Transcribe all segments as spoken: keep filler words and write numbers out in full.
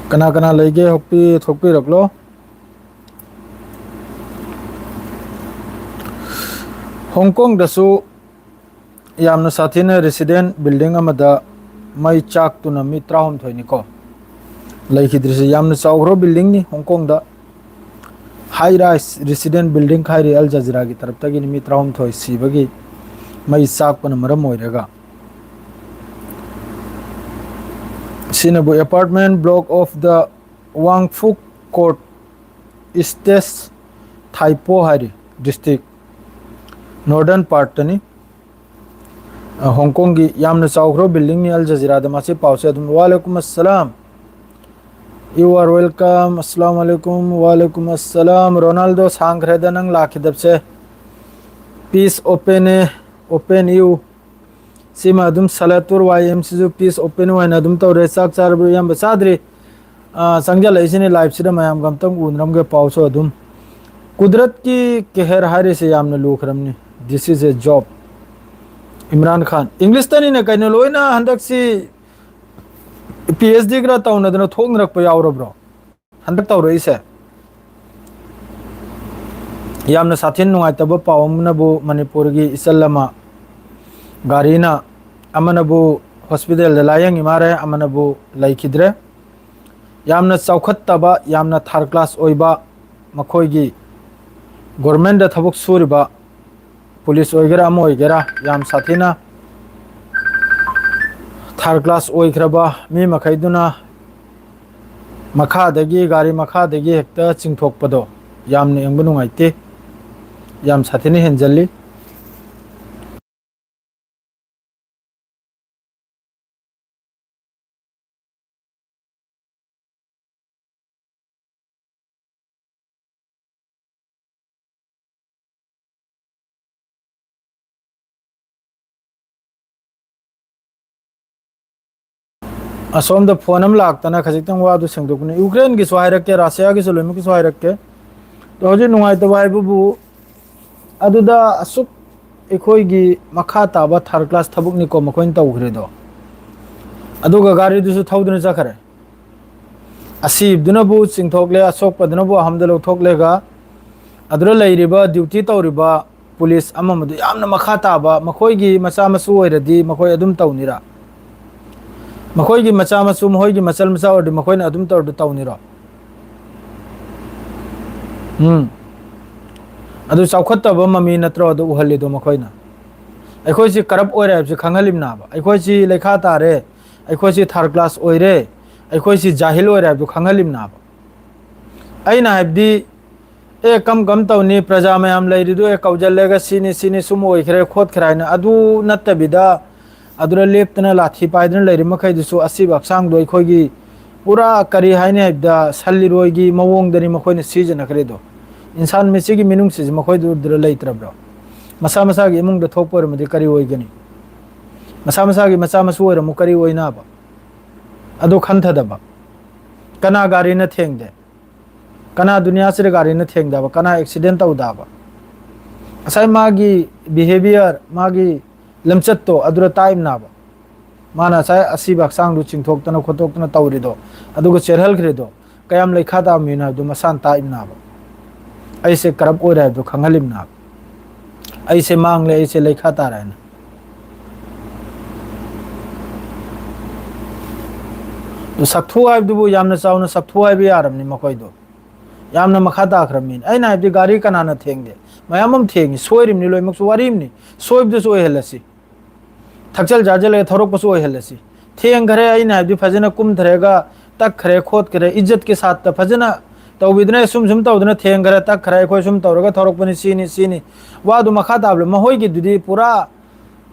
ꯀꯅꯥ ꯀꯅꯥ ꯂꯩꯒꯦ, ꯍꯧꯄꯤ-, ꯊꯣꯛꯄꯤꯔꯛꯂꯣ꯫ ꯍꯣꯡ ꯀꯣꯡꯗꯁꯨ ꯌꯥꯝꯅ ꯁꯥꯊꯤꯅ resident building ꯑꯃꯗ ꯃꯩ ꯆꯥꯛꯇꯨꯅ ꯃꯤ ꯇꯔꯥꯍꯨꯝꯗꯣꯏꯅꯤꯀꯣ ꯂꯩꯈꯤꯗ꯭ꯔꯤꯁꯦ꯫ ꯌꯥꯝꯅ ꯆꯥꯎꯈ꯭ꯔꯕ buildingꯅꯤ ꯍꯣꯡ ꯀꯣꯡꯗ꯫ High rise resident building ꯈꯥꯏꯔꯤ ꯑꯜ ꯖꯖꯤꯔꯥꯒꯤ ꯇꯔꯞꯇꯒꯤꯅꯤ ꯃꯤ ꯇꯔꯥꯍꯨꯝꯗꯣꯏ ꯁꯤꯕꯒꯤ ꯃꯩ ꯆꯥꯛꯄꯅ ꯃꯔꯝ ꯑꯣꯏꯔꯒ꯫ ꯁꯤꯅꯕꯨ apartment block of the Wangfuk Court, East Thaipo ꯍꯥꯏꯔꯤ, district, northern partꯇꯅꯤ꯫ ꯑ, ꯍꯣꯡ ꯀꯣꯡꯒꯤ ꯌꯥꯝꯅ ꯆꯥꯎꯈ꯭ꯔꯕ buildingꯅꯤ ꯑꯜ ꯖꯖꯤꯔꯥꯗ ꯃꯁꯤ ꯄꯥꯎꯁꯦ ꯑꯗꯨꯝ꯫ ꯋꯥꯂꯦꯀꯨꯝ ꯑꯁꯂꯥꯝ꯫ You are welcome. ꯑꯁꯂꯥꯝ ꯑꯂꯩꯀꯨꯝ꯫ ꯋꯥꯂꯦꯀꯨꯝ ꯑꯁꯂꯥꯝ꯫ ꯔꯣꯅꯥꯜꯗꯣ, ꯁꯥꯡꯈ꯭ꯔꯦꯗ ꯅꯪ ꯂꯥꯛꯈꯤꯗꯕꯁꯦ꯫ Peace open, open you꯫ ꯁꯤꯃ ꯑꯗꯨꯝ ꯁꯂꯥꯇꯨꯔ ꯋꯥꯏ ꯑꯦꯝ ꯁꯤꯁꯨ peace open ꯑꯣꯏꯅ ꯑꯗꯨꯝ ꯇꯧꯔꯦ꯫ ꯆꯥꯛ ꯆꯥꯔꯕ꯭ꯔꯣ ꯏꯌꯥꯝꯕ? ꯆꯥꯗ꯭ꯔꯤ꯫ ꯑꯥ, ꯆꯪꯖꯜꯂꯛꯏꯁꯤꯅꯦ liveꯁꯤꯗ, ꯃꯌꯥꯝꯒ ꯑꯝꯇꯪ ꯎꯅꯔꯝꯒꯦ ꯄꯥꯎꯁꯨ ꯑꯗꯨꯝ꯫ ꯀꯨꯗꯔꯠꯀꯤ ꯀꯦꯍꯔ ꯍꯥꯏꯔꯤꯁꯦ ꯌꯥꯝꯅ ꯂꯨꯈ꯭ꯔꯕꯅꯤ꯫ This is a job꯫ Imran ꯈꯥꯟ꯫ Englishꯇꯅꯤꯅꯦ ꯀꯩꯅꯣ, ꯂꯣꯏꯅ ꯍꯟꯗꯛꯁꯤ PhD ꯈꯔ ꯇꯧꯅꯗꯅ ꯊꯣꯛꯅꯔꯛꯄ ꯌꯥꯎꯔꯕ꯭ꯔꯣ? ꯍꯟꯗꯛ ꯇꯧꯔꯛꯏꯁꯦ꯫ ꯌꯥꯝꯅ ꯁꯥꯊꯤꯅ ꯅꯨꯡꯉꯥꯏꯇꯕ ꯄꯥꯎ ꯑꯃꯅꯕꯨ ꯃꯅꯤꯄꯨꯔꯒꯤ ꯏꯆꯜ ꯑꯃ ꯒꯥꯔꯤꯅ ꯑꯃꯅꯕꯨ hospitalꯗ ꯂꯥꯌꯦꯡꯉꯤ ꯃꯥꯔꯦ, ꯑꯃꯅꯕꯨ ꯂꯩꯈꯤꯗ꯭ꯔꯦ꯫ ꯌꯥꯝꯅ ꯆꯥꯎꯈꯠꯇꯕ, ꯌꯥꯝꯅ third class ꯑꯣꯏꯕ, ꯃꯈꯣꯏꯒꯤ governmentꯗ ꯊꯕꯛ ꯁꯨꯔꯤꯕ police ꯑꯣꯏꯒꯦꯔꯥ ꯑꯃ ꯑꯣꯏꯒꯦꯔꯥ, ꯌꯥꯝ ꯁꯥꯊꯤꯅ third class ꯑꯣꯏꯈ꯭ꯔꯕ ꯃꯤ ꯃꯈꯩꯗꯨꯅ ꯃꯈꯥꯗꯒꯤ, ꯒꯥꯔꯤ ꯃꯈꯥꯗꯒꯤ ꯍꯦꯛꯇ ꯆꯤꯡꯊꯣꯛꯄꯗꯣ ꯌꯥꯝꯅ ꯌꯦꯡꯕ ꯅꯨꯡꯉꯥꯏꯇꯦ, ꯌꯥꯝ ꯁꯥꯊꯤꯅ ꯍꯦꯟꯖꯜꯂꯤ꯫ ꯑꯁꯣꯝꯗ phone ꯑꯃ ꯂꯥꯛꯇꯅ ꯈꯖꯤꯛꯇꯪ ꯋꯥꯗꯨ ꯁꯦꯡꯗꯣꯛꯄꯅꯤ꯫ Ukraineꯒꯤꯁꯨ ꯍꯥꯏꯔꯛꯀꯦ, Russiaꯒꯤꯁꯨ ꯂꯣꯏꯅꯃꯛꯀꯤꯁꯨ ꯍꯥꯏꯔꯛꯀꯦ꯫ ꯑꯗꯣ ꯍꯧꯖꯤꯛ ꯅꯨꯡꯉꯥꯏꯇꯕ ꯍꯥꯏꯕꯕꯨ ꯑꯗꯨꯗ ꯑꯁꯨꯛ ꯑꯩꯈꯣꯏꯒꯤ ꯃꯈꯥ ꯇꯥꯕ third class ꯊꯕꯛꯅꯤꯀꯣ ꯃꯈꯣꯏꯅ ꯇꯧꯈ꯭ꯔꯦꯗꯣ꯫ ꯑꯗꯨꯒ ꯒꯥꯔꯤꯗꯨꯁꯨ ꯊꯧꯗꯨꯅ ꯆꯠꯈ꯭ꯔꯦ꯫ ꯑꯁꯤꯕꯗꯨꯅꯕꯨ ꯆꯤꯡꯊꯣꯛꯂꯦ, ꯑꯁꯣꯛꯄꯗꯨꯅꯕꯨ ꯑꯍꯝꯗ ꯂꯧꯊꯣꯛꯂꯦꯒ, ꯑꯗꯨꯗ ꯂꯩꯔꯤꯕ, ꯗ꯭ꯌꯨꯇꯤ ꯇꯧꯔꯤꯕ ꯄꯨꯂꯤꯁ ꯑꯃ ꯑꯃꯗꯨ ꯌꯥꯝꯅ ꯃꯈꯥ ꯇꯥꯕ, ꯃꯈꯣꯏꯒꯤ ꯃꯆꯥ ꯃꯁꯨ ꯑꯣꯏꯔꯗꯤ ꯃꯈꯣꯏ ꯑꯗꯨꯝ ꯇꯧꯅꯤꯔꯥ? ꯃꯈꯣꯏꯒꯤ ꯃꯆꯥ ꯃꯁꯨ, ꯃꯈꯣꯏꯒꯤ ꯃꯆꯜ ꯃꯆꯥ ꯑꯣꯏꯔꯗꯤ ꯃꯈꯣꯏꯅ ꯑꯗꯨꯝ ꯇꯧꯔꯗꯤ ꯇꯧꯅꯤꯔꯣ? ꯎꯝ꯫ ꯑꯗꯨ ꯆꯥꯎꯈꯠꯇꯕ ꯃꯃꯤ ꯅꯠꯇ꯭ꯔꯣ ꯑꯗꯨ ꯎꯍꯜꯂꯤꯗꯣ ꯃꯈꯣꯏꯅ? ꯑꯩꯈꯣꯏꯁꯤ ꯀꯔꯞ ꯑꯣꯏꯔꯦ ꯍꯥꯏꯕꯁꯤ ꯈꯪꯍꯜꯂꯤꯕꯅꯥꯕ, ꯑꯩꯈꯣꯏꯁꯤ ꯂꯩꯈꯥ ꯇꯥꯔꯦ, ꯑꯩꯈꯣꯏꯁꯤ ꯊꯥꯔꯠ ꯀ꯭ꯂꯥꯁ ꯑꯣꯏꯔꯦ, ꯑꯩꯈꯣꯏꯁꯤ ꯖꯥꯍꯤꯜ ꯑꯣꯏꯔꯦ ꯍꯥꯏꯕꯗꯨ ꯈꯪꯍꯜꯂꯤꯕꯅꯥꯕ꯫ ꯑꯩꯅ ꯍꯥꯏꯕꯗꯤ, ꯑꯦ, ꯀꯝ ꯀꯝ ꯇꯧꯅꯤ, ꯄ꯭ꯔꯖꯥ ꯃꯌꯥꯝ ꯂꯩꯔꯤꯗꯨ, ꯑꯦ, ꯀꯧꯖꯜꯂꯒ ꯁꯤꯅꯤ, ꯁꯤꯅꯤ, ꯁꯨꯝ ꯑꯣꯏꯈ꯭ꯔꯦ, ꯈꯣꯠꯈ꯭ꯔꯦ ꯍꯥꯏꯅ, ꯑꯗꯨ ꯅꯠꯇꯕꯤꯗ, ꯑꯗꯨꯗ ꯂꯦꯞꯇꯅ ꯂꯥꯊꯤ ꯄꯥꯏꯗꯨꯅ ꯂꯩꯔꯤ ꯃꯈꯩꯗꯨꯁꯨ ꯑꯁꯤꯕ ꯍꯛꯆꯥꯡꯗꯣ ꯑꯩꯈꯣꯏꯒꯤ ꯄꯨꯔꯥ, ꯀꯔꯤ ꯍꯥꯏꯅꯤ ꯍꯥꯏꯕꯗ, ꯁꯟ ꯂꯤꯔꯣꯏꯒꯤ ꯃꯑꯣꯡꯗꯅꯤ ꯃꯈꯣꯏꯅ ꯁꯤꯖꯤꯟꯅꯈ꯭ꯔꯦꯗꯣ꯫ ꯏꯟꯁꯥꯟ ꯃꯤꯠꯁꯤꯒꯤ ꯃꯤꯅꯨꯡꯁꯤꯁꯤ ꯃꯈꯣꯏꯗꯨꯗ ꯂꯩꯇ꯭ꯔꯕ꯭ꯔꯣ? ꯃꯁꯥ ꯃꯁꯥꯒꯤ ꯏꯃꯨꯡꯗ ꯊꯣꯛꯄ ꯑꯣꯏꯔꯝꯃꯗꯤ ꯀꯔꯤ ꯑꯣꯏꯒꯅꯤ? ꯃꯁꯥ ꯃꯁꯥꯒꯤ ꯃꯆꯥ ꯃꯁꯨ ꯑꯣꯏꯔꯝꯃꯨ ꯀꯔꯤ ꯑꯣꯏꯅꯕ? ꯑꯗꯨ ꯈꯟꯊꯗꯕ꯫ ꯀꯅꯥ ꯒꯥꯔꯤꯅ ꯊꯦꯡꯗꯦ? ꯀꯅꯥ ꯗꯨꯅꯤꯌꯥꯁꯤꯗ ꯒꯥꯔꯤꯅ ꯊꯦꯡꯗꯕ? ꯀꯅꯥ ꯑꯦꯛꯁꯤꯗꯦꯟ ꯇꯧꯗꯕ? ꯉꯁꯥꯏ ꯃꯥꯒꯤ ꯕꯤꯍꯦꯕꯤꯌꯔ, ꯃꯥꯒꯤ ꯂꯝꯆꯠꯇꯣ ꯑꯗꯨꯗ ꯇꯥꯛꯏꯕꯅꯥꯕ꯫ ꯃꯥꯅ ꯉꯁꯥꯏ ꯑꯁꯤꯕ ꯍꯛꯆꯥꯡꯗꯨ ꯆꯤꯡꯊꯣꯛꯇꯅ ꯈꯣꯠꯇꯣꯛꯇꯅ ꯇꯧꯔꯤꯗꯣ, ꯑꯗꯨꯒ ꯆꯦꯜꯍꯜꯈ꯭ꯔꯤꯗꯣ, ꯀꯌꯥꯝ ꯂꯩꯈꯥ ꯇꯥꯕ ꯃꯤꯅꯣ ꯍꯥꯏꯕꯗꯨ ꯃꯁꯥꯅ ꯇꯥꯛꯏꯕꯅꯥꯕ꯫ ꯑꯩꯁꯦ ꯀꯔꯞ ꯑꯣꯏꯔꯦ ꯍꯥꯏꯕꯗꯨ ꯈꯪꯍꯜꯂꯤꯕꯅꯥꯕ꯫ ꯑꯩꯁꯦ ꯃꯥꯡꯂꯦ, ꯑꯩꯁꯦ ꯂꯩꯈꯥ ꯇꯥꯔꯦ ꯍꯥꯏꯅ꯫ ꯑꯗꯨ ꯁꯛꯊꯨ ꯍꯥꯏꯕꯗꯨꯕꯨ ꯌꯥꯝꯅ ꯆꯥꯎꯅ ꯁꯛꯊꯨ ꯍꯥꯏꯕ ꯌꯥꯔꯕꯅꯤ ꯃꯈꯣꯏꯗꯣ꯫ ꯌꯥꯝꯅ ꯃꯈꯥ ꯇꯥꯈ꯭ꯔꯕ ꯃꯤꯅꯤ꯫ ꯑꯩꯅ ꯍꯥꯏꯕꯗꯤ ꯒꯥꯔꯤ ꯀꯅꯥꯅ ꯊꯦꯡꯗꯦ? ꯃꯌꯥꯝ ꯑꯃ ꯊꯦꯡꯉꯤ, ꯁꯣꯏꯔꯤꯕꯅꯤ, ꯂꯣꯏꯅꯃꯛꯁꯨ ꯋꯥꯔꯤꯕꯅꯤ꯫ ꯁꯣꯏꯕꯗꯨꯁꯨ ꯑꯣꯏꯍꯜꯂꯁꯤ꯫ ꯊꯛꯆꯜ ꯆꯥꯖꯜꯂꯒ ꯊꯧꯔꯛꯄꯁꯨ ꯑꯣꯏꯍꯜꯂꯁꯤ꯫ ꯊꯦꯡꯈꯔꯦ, ꯑꯩꯅ ꯍꯥꯏꯕꯗꯤ ꯐꯖꯅ ꯀꯨꯝꯊꯔꯒ ꯇꯛꯈ꯭ꯔꯦ, ꯈꯣꯠꯈ꯭ꯔꯦ, ꯏꯖꯠꯀꯤ ꯁꯥꯠꯇ ꯐꯖꯅ ꯇꯧꯕꯤꯗꯨꯅ, ꯁꯨꯝ ꯁꯨꯝ ꯇꯧꯗꯨꯅ ꯊꯦꯡꯈꯔꯦ, ꯇꯛꯈꯔꯦ, ꯑꯩꯈꯣꯏ ꯁꯨꯝ ꯇꯧꯔꯒ ꯊꯧꯔꯛꯄꯅꯤ, ꯁꯤꯅꯤ, ꯁꯤꯅꯤ꯫ ꯋꯥꯗꯨ ꯃꯈꯥ ꯇꯥꯕꯗ ꯃꯈꯣꯏꯒꯤꯗꯨꯗꯤ ꯄꯨꯔꯥ,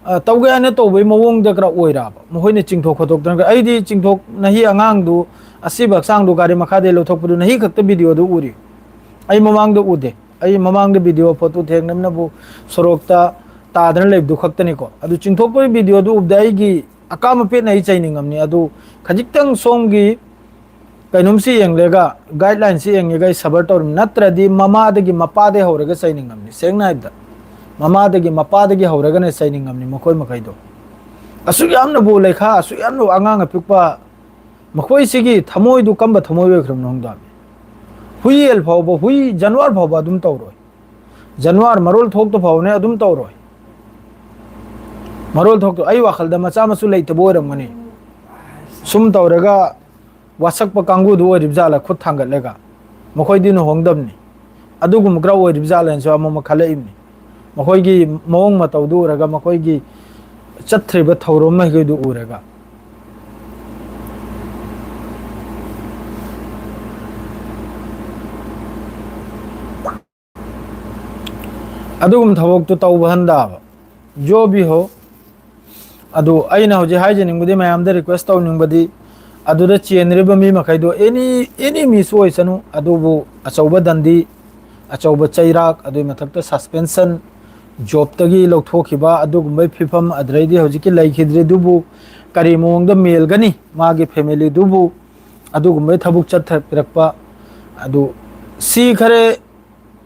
ꯑ, ꯇꯧꯒꯦ ꯍꯥꯏꯅ ꯇꯧꯕꯒꯤ ꯃꯑꯣꯡꯗ ꯈꯔ ꯑꯣꯏꯔꯕ꯫ ꯃꯈꯣꯏꯅ ꯆꯤꯡꯊꯣꯛ ꯈꯣꯠꯇꯣꯛꯇꯅ, ꯑꯩꯗꯤ ꯆꯤꯡꯊꯣꯛ ꯅꯍꯤ ꯑꯉꯥꯡꯗꯨ, ꯑꯁꯤꯕ ꯍꯛꯆꯥꯡꯗꯨ ꯒꯥꯔꯤ ꯃꯈꯥꯗꯒꯤ ꯂꯧꯊꯣꯛꯄꯗꯨ ꯅꯍꯤ ꯈꯛꯇ ꯚꯤꯗꯤꯑꯣꯗꯨ ꯎꯔꯤ꯫ ꯑꯩ ꯃꯃꯥꯡꯗ ꯎꯗꯦ꯫ ꯑꯩ ꯃꯃꯥꯡꯗ ꯚꯤꯗꯤꯑꯣ ꯐꯣꯇꯣ ꯊꯦꯡꯅꯕꯅꯕꯨ ꯁꯣꯔꯣꯛꯇ ꯇꯥꯗꯅ ꯂꯩꯕꯗꯨ ꯈꯛꯇꯅꯤꯀꯣ꯫ ꯑꯗꯨ ꯆꯤꯡꯊꯣꯛꯄꯒꯤ ꯚꯤꯗꯤꯑꯣꯗꯨ ꯎꯕꯗ ꯑꯩꯒꯤ ꯑꯀꯥꯝ ꯑꯄꯦꯠꯅ ꯑꯩ ꯆꯩꯅꯤꯡꯉꯝꯅꯤ꯫ ꯑꯗꯨ ꯈꯖꯤꯛꯇꯪ ꯁꯣꯝꯒꯤ ꯀꯩꯅꯣꯝꯁꯤ ꯌꯦꯡꯂꯒ, ꯒꯥꯏꯗꯂꯥꯏꯟꯁꯤ ꯌꯦꯡꯂꯒ ꯑꯩ ꯁꯕꯔ ꯇꯧꯔꯤꯕꯅꯤ꯫ ꯅꯠꯇ꯭ꯔꯗꯤ ꯃꯃꯥꯗꯒꯤ ꯃꯄꯥꯗꯒꯤ ꯍꯧꯔꯒ ꯆꯩꯅꯤꯡꯉꯝꯅꯤ꯫ ꯁꯦꯡꯅ ꯍꯥꯏꯕꯗ, ꯃꯃꯥꯗꯒꯤ ꯃꯄꯥꯗꯒꯤ ꯍꯧꯔꯒꯅ ꯆꯩꯅꯤꯡꯉꯝꯅꯤ ꯃꯈꯣꯏ ꯃꯈꯩꯗꯣ꯫ ꯑꯁꯨꯛ ꯌꯥꯝꯅꯕꯨ ꯂꯩꯈꯥ, ꯑꯁꯨꯛ ꯌꯥꯝꯅꯕꯨ ꯑꯉꯥꯡ ꯑꯄꯤꯛꯄ ꯃꯈꯣꯏꯁꯤꯒꯤ ꯊꯃꯣꯏꯗꯨ ꯀꯝꯕ ꯊꯃꯣꯏ ꯑꯣꯏꯈ꯭ꯔꯕꯅꯣ ꯈꯪꯗꯕꯅꯤ꯫ ꯍꯨꯏ ꯌꯦꯜ ꯐꯥꯎꯕ, ꯍꯨꯏ ꯖꯥꯅꯋꯥꯔ ꯐꯥꯎꯕ ꯑꯗꯨꯝ ꯇꯧꯔꯣꯏ꯫ ꯖꯥꯅꯋꯥꯔ ꯃꯔꯣꯜ ꯊꯣꯛꯇ ꯐꯥꯎꯕꯅꯦ ꯑꯗꯨꯝ ꯇꯧꯔꯣꯏ꯫ ꯃꯔꯣꯜ ꯊꯣꯛꯇ, ꯑꯩ ꯋꯥꯈꯜꯗ ꯃꯆꯥ ꯃꯁꯨ ꯂꯩꯇꯕ ꯑꯣꯏꯔꯝꯒꯅꯤ꯫ ꯁꯨꯝ ꯇꯧꯔꯒ ꯋꯥꯁꯛꯄ ꯀꯥꯡꯕꯨꯗꯨ ꯑꯣꯏꯔꯤꯕ ꯖꯥꯠꯂ, ꯈꯨꯠ ꯊꯥꯡꯒꯠꯂꯒ꯫ ꯃꯈꯣꯏꯗꯤ ꯂꯨꯍꯣꯡꯗꯕꯅꯤ꯫ ꯑꯗꯨꯒꯨꯝꯕ ꯈꯔ ꯑꯣꯏꯔꯤꯕ ꯖꯥꯠꯂꯅꯁꯨ ꯑꯃꯨꯛ ꯑꯃꯨꯛ ꯈꯜꯂꯛꯏꯕꯅꯤ꯫ ꯃꯈꯣꯏꯒꯤ ꯃꯑꯣꯡ ꯃꯇꯧꯗꯨ ꯎꯔꯒ, ꯃꯈꯣꯏꯒꯤ ꯆꯠꯊ꯭ꯔꯤꯕ ꯊꯧꯔꯝ ꯃꯥꯏꯀꯩꯗꯨ ꯎꯔꯒ꯫ ꯑꯗꯨꯒꯨꯝꯕ ꯊꯕꯛꯇꯨ ꯇꯧꯕ ꯍꯟꯗꯕ꯫ ꯖꯣ ꯚꯤ ꯍꯣ꯫ ꯑꯗꯨ ꯑꯩꯅ ꯍꯧꯖꯤꯛ ꯍꯥꯏꯖꯅꯤꯡꯕꯗꯤ, ꯃꯌꯥꯝꯗ ꯔꯤꯀ꯭ꯋꯦꯁ ꯇꯧꯅꯤꯡꯕꯗꯤ, ꯑꯗꯨꯗ ꯆꯦꯟꯔꯤꯕ ꯃꯤ ꯃꯈꯩꯗꯣ ꯑꯦꯅꯤ, ꯑꯦꯅꯤ ꯃꯤꯁꯨ ꯑꯣꯏꯁꯅꯨ, ꯑꯗꯨꯕꯨ ꯑꯆꯧꯕ ꯗꯟꯗꯤ, ꯑꯆꯧꯕ ꯆꯩꯔꯥꯛ, ꯑꯗꯨꯒꯤ ꯃꯊꯛꯇ ꯁꯁꯄꯦꯟꯁꯟ, ꯖꯣꯕꯇꯒꯤ ꯂꯧꯊꯣꯛꯈꯤꯕ ꯑꯗꯨꯒꯨꯝꯕꯒꯤ ꯐꯤꯕꯝ, ꯑꯗꯨꯗꯩꯗꯤ ꯍꯧꯖꯤꯛꯀꯤ ꯂꯩꯈꯤꯗ꯭ꯔꯤꯗꯨꯕꯨ ꯀꯔꯤ ꯃꯑꯣꯡꯗ ꯃꯦꯜꯒꯅꯤ, ꯃꯥꯒꯤ ꯐꯦꯃꯤꯂꯤꯗꯨꯕꯨ ꯑꯗꯨꯒꯨꯝꯕꯒꯤ ꯊꯕꯛ ꯆꯠꯊꯕꯤꯔꯛꯄ꯫ ꯑꯗꯨ ꯁꯤ ꯈꯔꯦ,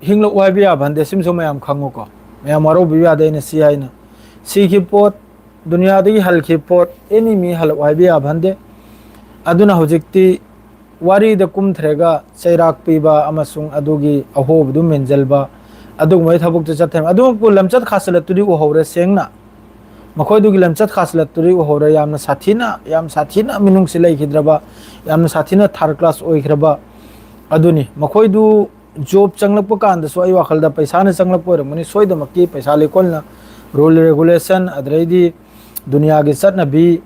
ꯍꯤꯡꯂꯛꯎ ꯍꯥꯏꯕ ꯌꯥꯕ ꯍꯟꯗꯦ, ꯁꯤꯃꯁꯨ ꯃꯌꯥꯝ ꯈꯪꯉꯨꯀꯣ꯫ ꯃꯌꯥꯝ ꯋꯥꯔꯧꯕꯤꯕ ꯌꯥꯗꯦ ꯑꯩꯅ ꯁꯤ ꯍꯥꯏꯅ꯫ ꯁꯤꯈꯤꯕ ꯄꯣꯠ, ꯗꯨꯅꯤꯌꯥꯗꯒꯤ ꯍꯜꯈꯤꯕ ꯄꯣꯠ, ꯑꯦꯅꯤ ꯃꯤ ꯍꯜꯂꯛꯎ ꯍꯥꯏꯕ ꯌꯥꯕ ꯍꯟꯗꯦ꯫ ꯑꯗꯨꯅ ꯍꯧꯖꯤꯛꯇꯤ ꯋꯥꯔꯤꯗ ꯀꯨꯝꯊꯔꯒ ꯆꯩꯔꯥꯛ ꯄꯤꯕ ꯑꯃꯁꯨꯡ ꯑꯗꯨꯒꯤ ꯑꯍꯣꯕꯗꯨ ꯃꯦꯟꯖꯜꯕ, ꯑꯗꯨꯒꯨꯝꯕꯒꯤ ꯊꯕꯛꯇꯨ ꯆꯠꯊꯔꯝꯃꯤ꯫ ꯑꯗꯨꯃꯛꯄꯨ ꯂꯝꯆꯠ ꯈꯥꯁꯤꯜꯂꯛꯇꯨꯗꯤ ꯎꯍꯧꯔꯦ ꯁꯦꯡꯅ꯫ ꯃꯈꯣꯏꯗꯨꯒꯤ ꯂꯝꯆꯠ ꯈꯥꯁꯤꯜꯂꯛꯇꯨꯗꯤ ꯎꯍꯧꯔꯦ꯫ ꯌꯥꯝꯅ ꯁꯥꯊꯤꯅ, ꯌꯥꯝ ꯁꯥꯊꯤꯅ ꯃꯤꯅꯨꯡꯁꯤ ꯂꯩꯈꯤꯗ꯭ꯔꯕ, ꯌꯥꯝꯅ ꯁꯥꯊꯤꯅ ꯊꯥꯔꯠ ꯀ꯭ꯂꯥꯁ ꯑꯣꯏꯈ꯭ꯔꯕ ꯑꯗꯨꯅꯤ꯫ ꯃꯈꯣꯏꯗꯨ ꯖꯣꯕ ꯆꯪꯂꯛꯄ ꯀꯥꯟꯗꯁꯨ ꯑꯩ ꯋꯥꯈꯜꯗ ꯄꯩꯁꯥꯅ ꯆꯪꯂꯛꯄ ꯑꯣꯏꯔꯝꯒꯅꯤ꯫ ꯁꯣꯏꯗꯃꯛꯀꯤ ꯄꯩꯁꯥ ꯂꯩꯀꯣꯜꯅ, ꯔꯨꯜ ꯔꯦꯒꯨꯂꯦꯁꯟ, ꯑꯗꯩꯗꯤ ꯗꯨꯅꯤꯌꯥꯒꯤ ꯆꯠꯅꯕꯤ,